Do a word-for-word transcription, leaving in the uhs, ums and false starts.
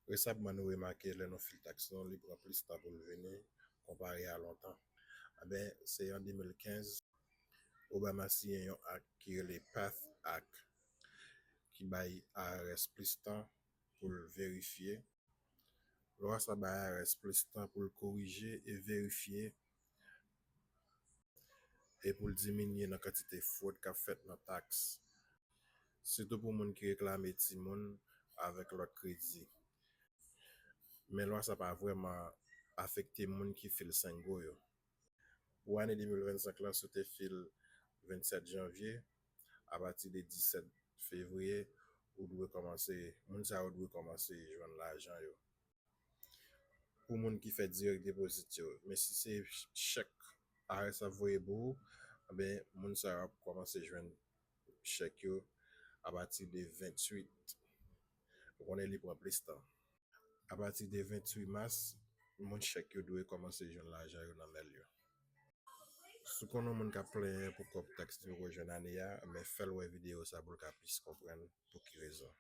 Resabman nou remake lè nou fil taks nou, li pran plis tan pou l vini konpare a lontan. Enben, se an de mil kenz, Obama siyen yon ak ki rele PATH Act, ki bay I R S plis tan pou l verifye. Lwa sa bay I R S plis tan pou l korije e verifye e pou l diminye nan kantite fwod k ap fèt nan taks, sitou pou moun ki reklame timoun avèk lòt kredi. Men lwa sa pa vrèman afekte moun ki fil senk gwo yo. Pou ane de mil vennsenk la, si w te fil vennsèt janvye, apati de disèt fevriye, ou dwe kòmanse, moun sa yo dwe kòmanse jwenn lajan yo. Pou moun ki fè direct deposit yo, men si se chèk I R S ap voye pou ou, enben, moun sa yo ap kòmanse jwenn chèk yo apati de venntuit. Ou konnen li pran plis tan. Apati de venntuit mas, moun chèk yo dwe kòmanse jwenn lajan yo nan mèl yo. Si w konn yon moun k ap plenyen pou kòb taks li poko jwenn ane a, men fè l wè videyo sa pou l ka plis konprann pou ki rezon.